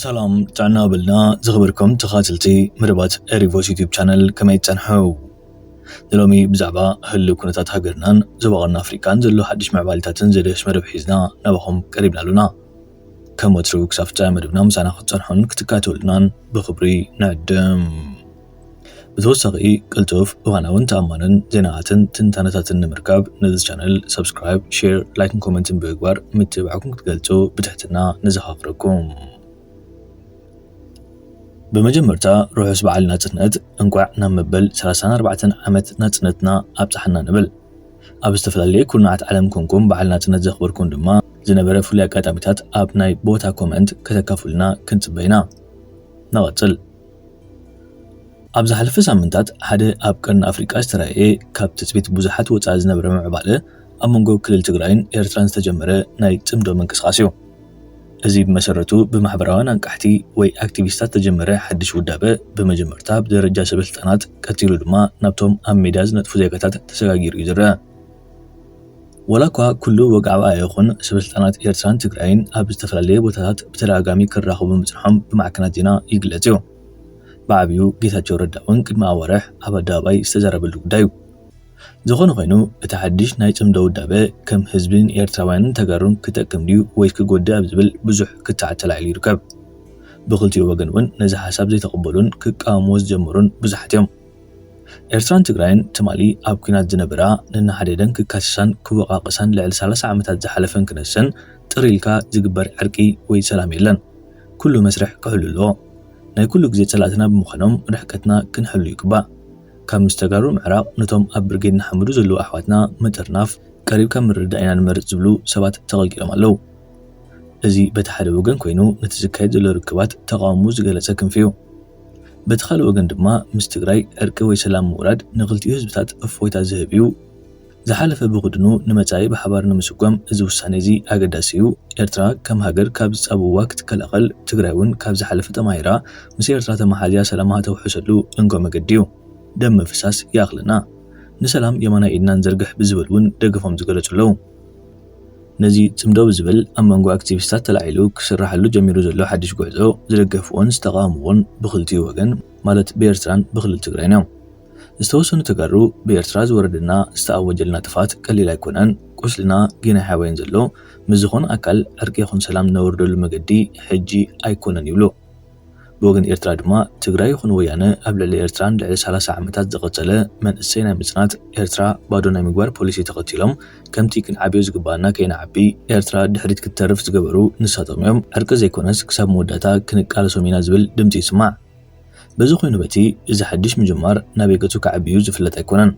ሰላም ጥዕና በልና ዝኽበርኩም ተኻተልቲ መደባት ኤሪቮስ ዩቲዩብ ቻነል፣ ከመይ ትጸንሑ? ንሎሚ ብዛዕባ ህልው ኩነታት ሃገርናን ዞባ ቀርኒ ኣፍሪቃን ዘሎ ሓድሽ ምዕባሊታትን ዘደስ መደብ ሒዝና ናባኹም ቀሪብና ኣሉና። ከም ወትሩ ክሳብ ፍጻሜ መደብና ምሳና ክትጸንሑን ክትካተሉናን ብኽብሪ ንዕድም። ብተወሳኺ ቅልጡፍ፣ እዋናውን ተኣማንን ዜናታትን ትንታነታትን ንምርካብ ነዚ ቻነል ሰብስክራይብ፣ ሼር፣ ላይክን ኮመንትን ብምግባር ምትብባዕኩም ክትገልጹ ብትሕትና ነዘኻኽረኩም። ብመጀመርታ ርሑስ በዓል ናጽነት፣ እንቋዕ ናብ መበል ሰላሳን ኣርባዕተን ዓመት ናጽነትና ኣብጽሓና ንብል። ኣብ ዝተፈላለየ ኩርናዓት ዓለም ኮንኩም በዓል ናጽነት ዘኽበርኩም ድማ ዝነበረ ፍሉይ ኣጋጣሚታት ኣብ ናይ ቦታ ኮመንት ከተካፍሉና ክንጽበ ኢና። ንቐጽል። ኣብ ዝሓለፈ ሳምንታት ሓደ ኣብ ቀርኒ ኣፍሪቃ ዝተራእየ ካብ ትጽቢት ብዙሓት ወጻኢ ዝነበረ ምዕባለ ኣብ መንጎ ክልል ትግራይን ኤርትራን ዝተጀመረ ናይ ጽምዶ ምንቅስቓስ እዩ። እዚ ብመሰረቱ ብማሕበራውያን ኣንቃሕቲ ወይ ኣክቲቪስታት ዝተጀመረ ሓድሽ ውዳበ ብመጀመርታ ብደረጃ ሰበስልጣናት ቀጺሉ ድማ ናብቶም ኣብ ሜዳ ዝነጥፉ ዜጋታት ተሰጋጊሩ እዩ ዝረአ። ዋላ እኳ ኩሉ ወግዓዊ ኣይኹን፣ ሰበስልጣናት ኤርትራን ትግራይን ኣብ ዝተፈላለየ ቦታታት ብተደጋጋሚ ክራኸቡ ምጽንሖም ብማዕከናት ዜና ይግለጽ እዩ። ብዓብዩ ጌታቸው ረዳ እውን ቅድሚ ኣዋርሕ ኣብ ኣደባባይ ዝተዛረበሉ ጉዳይ እዩ። ዝኾነ ኮይኑ፣ እቲ ሓድሽ ናይ ጽምዶ ውዳበ ከም ህዝብን ኤርትራውያንን ተጋሩን ክጠቅም ድዩ ወይስ ክጎድእ ኣብ ዝብል ብዙሕ ክትዓት ተላዒሉ ይርከብ። ብኽልቲኡ ወገን እውን ነዚ ሓሳብ ዘይተቐበሉን ክቃወምዎ ዝጀመሩን ብዙሓት እዮም። ኤርትራን ትግራይን ትማሊ ኣብ ኲናት ዝነበራ፣ ነናሓደደን ክካሰሳን ክወቃቀሳን ልዕሊ ሰላሳ ዓመታት ዝሓለፈን ክነሰን ጥር ኢልካ ዝግበር ዕርቂ ወይ ሰላም የለን። ኩሉ መስርሕ ክሕሉ ኣለዎ። ናይ ኩሉ ግዜ ጸላእትና ብምዃኖም ርሕቀትና ክንሕሉ ይግባእ። ካብ ምስ ተጋሩ ምዕራቕ፣ ነቶም ኣብ ብርጌድ ንሓመዱ ዘለዉ ኣሕዋትና ምጥርናፍ፣ ቀሪብካ ምርድዳእ ኢና ንመርጽ ዝብሉ ሰባት ተቐልቂሎም ኣለዉ። እዚ በቲ ሓደ ወገን ኮይኑ፣ ነቲ ዝካየድ ዘሎ ርክባት ተቓውሞ ዝገለጸ ክንፊ እዩ። በቲ ካልእ ወገን ድማ፣ ምስ ትግራይ ዕርቂ ወይ ሰላም ምውራድ ንኽልቲኡ ህዝብታት እፎይታ ዝህብ እዩ። ዝሓለፈ ብኽድኑ ንመጻኢ ብሓባር ንምስጓም እዚ ውሳኔ እዚ ኣገዳሲ እዩ። ኤርትራ ከም ሃገር ካብ ዝጻብውዋ ክትከላኸል፣ ትግራይ እውን ካብ ዝሓለፈ ተማሂራ ምስ ኤርትራ ተመሓዝያ ሰላማ ተውሕሰሉ እንኮ መገዲ እዩ። ደም ምፍሳስ ይኣኽለና። ንሰላም የማናይ ኢድና ንዘርግሕ ብዝብል እውን ደገፎም ዝገለጹ ኣለዉ። ነዚ ጽምዶ ብዝብል ኣብ መንጎ ኣክቲቪስታት ተላዒሉ ክስራሓሉ ጀሚሩ ዘሎ ሓድሽ ጉዕዞ ዝደገፍዎን ዝተቓወምዎን ብኽልቲኡ ወገን፣ ማለት ብኤርትራን ብክልል ትግራይን እዮም። ዝተወሰኑ ተጋሩ ብኤርትራ ዝወረደና ዝተኣወጀልና ጥፍኣት ቀሊል ኣይኮነን፣ ቁስልና ጌና ይሓወየን ዘሎ፣ ምስ ዝኾነ ኣካል ዕርቂ ይኹን ሰላም ነውርደሉ መገዲ ሕጂ ኣይኮነን ይብሉ። ብወገን ኤርትራ ድማ ትግራይ ይኹን ወያነ ኣብ ልዕሊ ኤርትራ ንልዕሊ ሰላሳ ዓመታት ዝቐጸለ መንእሰይ ናይ ምጽናት፣ ኤርትራ ባዶ ናይ ምግባር ፖሊሲ ተኸቲሎም፣ ከምቲ ክንዓብዮ ዝግባኣና ከይንዓቢ ኤርትራ ድሕሪት ክትተርፍ ዝገበሩ ንሳቶም እዮም። ዕርቂ ዘይኮነስ ክሳብ መወዳእታ ክንቃለሶም ኢና ዝብል ድምጺ ይስማዕ። በዚ ኮይኑ በቲ፣ እዚ ሓድሽ ምጅማር ናበይ ገጹ ክዓቢ እዩ ዝፍለጥ ኣይኮነን።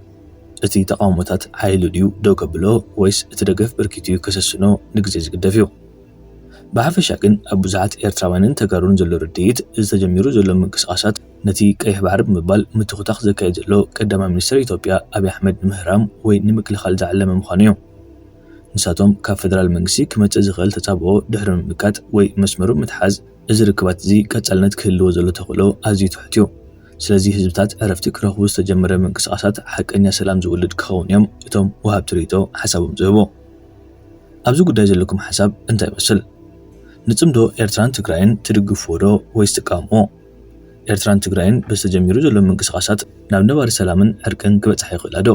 እቲ ተቓውሞታት ሓይሉ ድዩ ደው ከብሎ፣ ወይስ እቲ ደገፍ ብርኪት እዩ ከሰስኖ ንግዜ ዝግደፍ እዩ። ብሓፈሻ ግን ኣብ ብዙሓት ኤርትራውያንን ተጋሩን ዘሎ ርድኢት፣ እዚ ተጀሚሩ ዘሎ ምንቅስቓሳት ነቲ ቀይሕ ባሕሪ ብምባል ምትኹታኽ ዘካየድ ዘሎ ቀዳማይ ሚኒስትር ኢትዮጵያ ኣብይ ኣሕመድ ንምህራም ወይ ንምክልኻል ዝዓለመ ምዃኑ እዩ። ንሳቶም ካብ ፈደራል መንግስቲ ክመጽእ ዝኽእል ተጻብኦ ድሕሪ ምምካት ወይ መስመሩ ምትሓዝ፣ እዚ ርክባት እዚ ቀጻልነት ክህልዎ ዘሎ ተኽእሎ ኣዝዩ ትሑት እዩ። ስለዚ ህዝብታት ዕረፍቲ ክረኽቡ ዝተጀመረ ምንቅስቓሳት ሓቀኛ ሰላም ዝውልድ ክኸውን እዮም እቶም ወሃብቲ ርእይቶ ሓሳቦም ዝህቡ። ኣብዚ ጉዳይ ዘለኩም ሓሳብ እንታይ ይመስል? ንጽምዶ ኤርትራን ትግራይን ትድግፍዎ ዶ ወይስ ትቃወምዎ? ኤርትራን ትግራይን በዚ ተጀሚሩ ዘሎ ምንቅስቓሳት ናብ ነባሪ ሰላምን ዕርቅን ክበጽሓ ይኽእላ ዶ?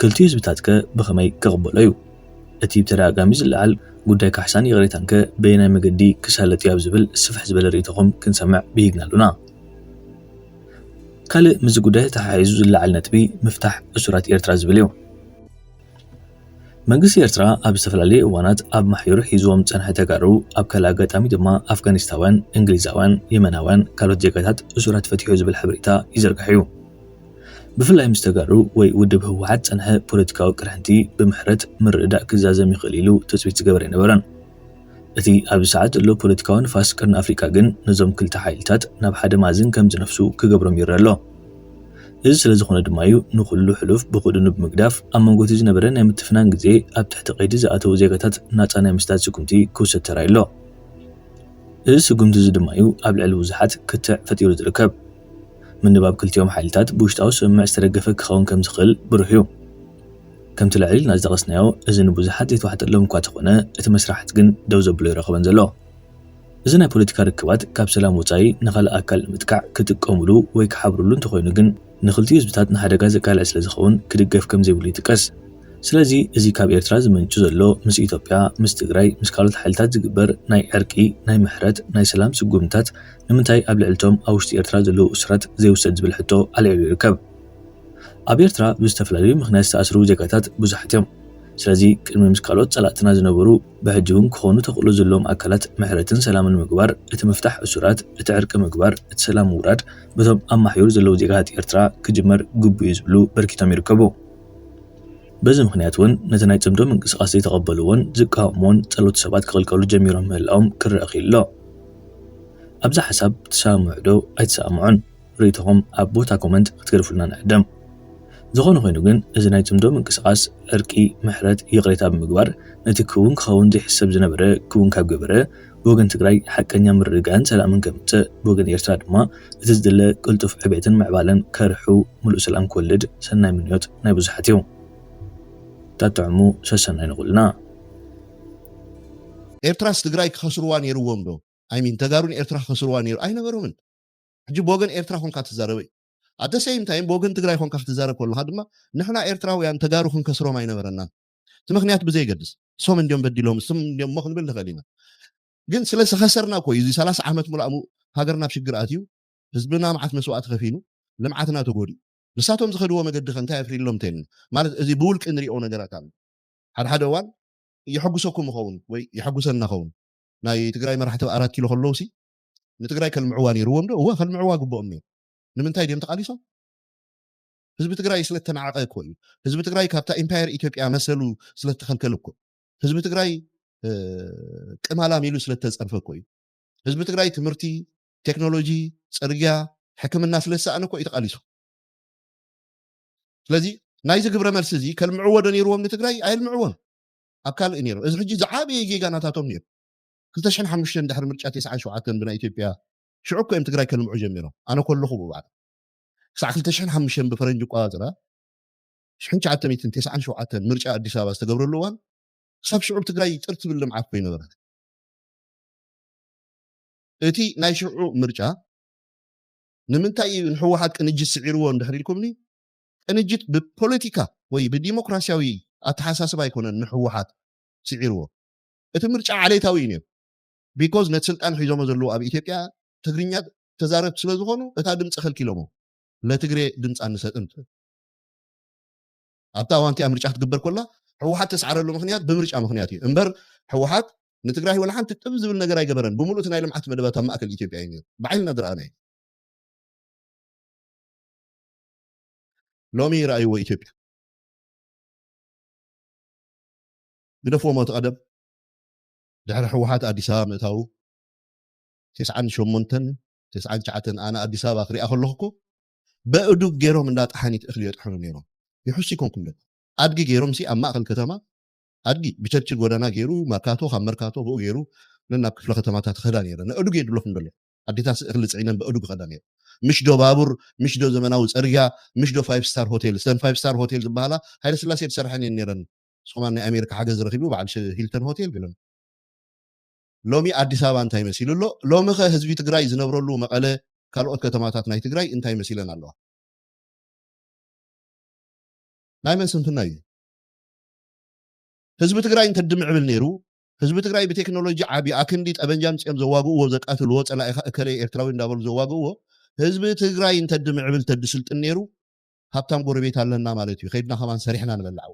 ክልቲኡ ህዝብታት ከ ብኸመይ ክቕበሎ እዩ? እቲ ብተደጋጋሚ ዝለዓል ጉዳይ ካሕሳን ይቕሬታን ከ በየናይ መገዲ ክሳለጥ እዩ ኣብ ዝብል ስፍሕ ዝበለ ርእይቶኹም ክንሰምዕ ብሂግና ኣሉና። ካልእ ምስዚ ጉዳይ ተተሓሒዙ ዝለዓል ነጥቢ ምፍታሕ እሱራት ኤርትራ ዝብል እዩ። መንግስቲ ኤርትራ ኣብ ዝተፈላለየ እዋናት ኣብ ማሕዩር ሒዝዎም ዝጸንሐ ተጋሩ፣ ኣብ ካልእ ኣጋጣሚ ድማ ኣፍጋኒስታውያን፣ እንግሊዛውያን፣ የመናውያን፣ ካልኦት ዜጋታት እሱራት ፈቲሑ ዝብል ሓበሬታ ይዝርጋሕ እዩ። ብፍላይ ምስ ተጋሩ ወይ ውድብ ህወሓት ዝጸንሐ ፖለቲካዊ ቅርሕንቲ ብምሕረት ምርድዳእ ክዛዘም ይኽእል ኢሉ ትጽቢት ዝገበረ ኣይነበረን። እቲ ኣብዚ ሰዓት ዘሎ ፖለቲካዊ ንፋስ ቀርኒ ኣፍሪቃ ግን ነዞም ክልተ ሓይልታት ናብ ሓደ ማእዝን ከም ዝነፍሱ ክገብሮም ይረአ ኣሎ። እዚ ስለ ዝኾነ ድማ እዩ ንኹሉ ሕሉፍ ብኽድኑ ብምግዳፍ ኣብ መንጎ እቲ ዝነበረ ናይ ምትፍናን ግዜ ኣብ ትሕቲ ቀይዲ ዝኣተዉ ዜጋታት ናጻ ናይ ምስታት ስጉምቲ ክውሰድ ተራእዩ ኣሎ። እዚ ስጉምቲ እዚ ድማ እዩ ኣብ ልዕሊ ብዙሓት ክትዕ ፈጢሩ ዝርከብ። ምንባብ ክልቲኦም ሓይልታት ብውሽጣዊ ስምምዕ ዝተደገፈ ክኸውን ከም ዝኽእል ብሩህ እዩ። ከምቲ ልዕል ኢልና ዝጠቐስናዮ፣ እዚ ንብዙሓት ዘይተዋሕጠሎም እኳ ተኾነ፣ እቲ መስራሕት ግን ደው ዘብሎ ይረኽበን ዘሎ። እዚ ናይ ፖለቲካ ርክባት ካብ ሰላም ወጻኢ ንኻልእ ኣካል ንምጥቃዕ ክጥቀምሉ ወይ ክሓብርሉ እንተኾይኑ ግን፣ ንኽልቲኡ ህዝብታት ንሓደጋ ዘቃልዕ ስለ ዝኸውን ክድገፍ ከም ዘይብሉ ይጥቀስ። ስለዚ እዚ ካብ ኤርትራ ዝምንጩ ዘሎ ምስ ኢትዮጵያ፣ ምስ ትግራይ፣ ምስ ካልኦት ሓይልታት ዝግበር ናይ ዕርቂ፣ ናይ ምሕረት፣ ናይ ሰላም ስጉምታት ንምንታይ ኣብ ልዕልቶም ኣብ ውሽጢ ኤርትራ ዘለዉ እሱራት ዘይውሰድ ዝብል ሕቶ ኣልዒሉ ይርከብ። ኣብ ኤርትራ ብዝተፈላለዩ ምኽንያት ዝተኣስሩ ዜጋታት ብዙሓት እዮም። ስለዚ ቅድሚ ምስ ካልኦት ጸላእትና ዝነበሩ ብሕጂ እውን ክኾኑ ተኽእሎ ዘለዎም ኣካላት ምሕረትን ሰላምን ምግባር እቲ ምፍታሕ እሱራት፣ እቲ ዕርቂ ምግባር፣ እቲ ሰላም ምውራድ በቶም ኣብ ማሕዩር ዘለዉ ዜጋታት ኤርትራ ክጅመር ግቡእ እዩ ዝብሉ በርኪቶም ይርከቡ። በዚ ምኽንያት እውን ነቲ ናይ ጽምዶ ምንቅስቓስ ዘይተቐበልዎን ዝቃወምዎን ጸለውቲ ሰባት ክቕልቀሉ ጀሚሮም ምህላዎም ክረአ ክኢሉ ኣሎ። ኣብዚ ሓሳብ ትሰማምዑ ዶ ኣይትሰማምዑን? ርእይቶኹም ኣብ ቦታ ኮመንት ክትገድፉልና ንዕደም። ዝኾነ ኮይኑ ግን እዚ ናይ ጽምዶ ምንቅስቓስ ዕርቂ፣ ምሕረት፣ ይቕሬታ ብምግባር ነቲ ክውን ክኸውን ዘይሕሰብ ዝነበረ ክውን ካብ ገበረ ብወገን ትግራይ ሓቀኛ ምርግጋእን ሰላምን ከምጽእ፣ ብወገን ኤርትራ ድማ እቲ ዝድለ ቅልጡፍ ዕቤትን ምዕባለን ከርሑ፣ ምሉእ ሰላም ክወልድ ሰናይ ምንዮት ናይ ብዙሓት እዩ። ታጥዕሙ ሰሰናይ ንኹልና። ኤርትራስ ትግራይ ክኸስርዋ ነይርዎም ዶ? ኣይሚን ተጋሩን ኤርትራ ክኸስርዋ ነይሩ ኣይነበሮምን። ሕጂ ብወገን ኤርትራ ኮንካ ትዛረበ እዩ። ኣደ ሰይም ታይም ብወገን ትግራይ ኮንካ ክትዛረብ ከለካ ድማ ንሕና ኤርትራውያን ተጋሩ ክንከስሮም ኣይነበረናን። እቲ ምክንያት ብዘይገድስ እሶም እንዲዮም በዲሎም እሶም እንዲዮም እሞ ክንብል ንኽእል ኢና። ግን ስለ ዝኸሰርና እኮ እዩ እዚ ሰላሳ ዓመት ሙላእ ሃገርና ኣብ ሽግር ኣትዩ፣ ህዝብና መዓት መስዋእቲ ከፊሉ፣ ልምዓትና ተጎዲኡ። ንሳቶም ዝኸድዎ መገዲ ከ እንታይ ኣፍሪሎም እንተይልና ማለት እዚ ብውልቂ ንሪኦ ነገራት ኣሎ። ሓደ ሓደ እዋን የሐጉሰኩም ይኸውን ወይ የሐጉሰና ኸውን። ናይ ትግራይ መራሕቲ ኣብ ኣራት ኪሎ ከለውሲ ንትግራይ ከልምዕዋ ነይርዎም ዶ? እወ ከልምዕዋ ግብኦም ነይሩ። ንምንታይ ድዮም ተቃሊሶም? ህዝቢ ትግራይ ስለተናዓቀ እኮ እዩ። ህዝቢ ትግራይ ካብታ ኢምፓየር ኢትዮጵያ መሰሉ ስለተኸልከለ እኮ። ህዝቢ ትግራይ ቅማላም ኢሉ ስለተፀርፈ እኮ እዩ። ህዝቢ ትግራይ ትምህርቲ፣ ቴክኖሎጂ፣ ፅርግያ፣ ሕክምና ስለዝሰኣነ እኮ እዩ ተቃሊሱ። ስለዚ ናይዚ ግብረ መልሲ እዚ ከልምዕዎ ዶ ነይርዎም ንትግራይ? ኣየልምዕዎም። ኣብ ካልእ ነይሮም። እዚ ሕጂ ዝዓበየ ጌጋ ናታቶም ነይሩ። ክልተ ሽሕን ሓሙሽተን ድሕሪ ምርጫ ተስዓን ሸውዓተን ብናይ ኢትዮጵያ ሽዑ እኮ እዮም ትግራይ ከልምዑ ጀሚሮም። ኣነ ከለኹ ብባዕሉ ክሳዕ ክልተ ሽሕን ሓሙሽተን ብፈረንጂ ኣቆፃፅራ ሽሕን ትሽዓተ ሚእትን ተስዓን ሸውዓተን ምርጫ ኣዲስ ኣበባ ዝተገብረሉ እዋን ክሳብ ሽዑ ትግራይ ጥር ትብል ልምዓት ኮይነበረት። እቲ ናይ ሽዑ ምርጫ ንምንታይ እዩ ንህወሓት ቅንጅት ስዒርዎ እንድሕር ኢልኩምኒ፣ ቅንጅት ብፖለቲካ ወይ ብዲሞክራሲያዊ ኣተሓሳስባ ኣይኮነን ንህወሓት ስዒርዎ። እቲ ምርጫ ዓሌታዊ እዩ ነይሩ። ቢኮዝ ነቲ ስልጣን ሒዞሞ ዘለዉ ኣብ ኢትዮጵያ ትግርኛ ተዛረብቲ ስለ ዝኾኑ እታ ድምፂ ከልኪሎሞ። ለትግሬ ድምፂ ኣንሰጥም ትብል። ኣብታ እዋን እቲኣ ምርጫ ክትግበር ኮላ ህወሓት ተስዓረሉ ምክንያት ብምርጫ ምክንያት እዩ እምበር ህወሓት ንትግራይ ወላ ሓንቲ ጥብ ዝብል ነገር ኣይገበረን። ብምሉእ እቲ ናይ ልምዓት መደባት ኣብ ማእከል ኢትዮጵያ እዩ ነይሩ። ብዓይንና ዝረኣናዮ። ሎሚ ይረኣይዎ ኢትዮጵያ ግደፍዎ ሞት ቀደም ድሕሪ ህወሓት ኣዲስ ኣበባ ምእታዉ ተስዓን ሸሞንተን ተስዓን ትሽዓተን ኣነ ኣዲስ ኣበባ ክሪኣ ከለኹ እኮ በእዱግ ገይሮም እንዳ ጠሓኒት እኽሊ የጥሕኑ ነይሮም። ይሕሱ ይኮንኩም ዶ? ኣድጊ ገይሮም ሲ ኣብ ማእኸል ከተማ ኣድጊ ብቸርችል ጎዳና ገይሩ መርካቶ ካብ መርካቶ ብኡ ገይሩ ነናብ ክፍለ ከተማታት ኸዳ ነይረ። ነእዱግ የድሎፍ እንደሎ ኣዴታት እኽሊ ፅዒነን በእዱግ ኸዳ ነይረ። ምሽ ዶ ባቡር፣ ምሽ ዶ ዘመናዊ ፅርግያ፣ ምሽ ዶ ፋይቭ ስታር ሆቴል። እተን ፋይቭ ስታር ሆቴል ዝበሃላ ሃይለ ስላሴ ዝሰርሐን እየን ነይረን። ንስኹም ናይ ኣሜሪካ ሓገዝ ረኺቡ በዓል ሽ- ሂልተን ሆቴል ገለን። ሎሚ ኣዲስ ኣበባ እንታይ መሲሉ ኣሎ? ሎሚ ኸ ህዝቢ ትግራይ ዝነብረሉ መቐለ፣ ካልኦት ከተማታት ናይ ትግራይ እንታይ መሲለን ኣለዋ? ናይ መን ስንፍና እዩ? ህዝቢ ትግራይ እንተድምዕብል ነይሩ ህዝቢ ትግራይ ብቴክኖሎጂ ዓብዩ ኣክንዲ ጠበንጃ ምፅኦም ዘዋግእዎ ዘቃትልዎ ፀላኢኻ እከለ ኤርትራዊ እንዳበሉ ዘዋግእዎ ህዝቢ ትግራይ እንተድምዕብል ተድስልጥን ነይሩ ሃብታም ጎረቤት ኣለና ማለት እዩ። ከይድና ከማን ሰሪሕና ንበልዓው።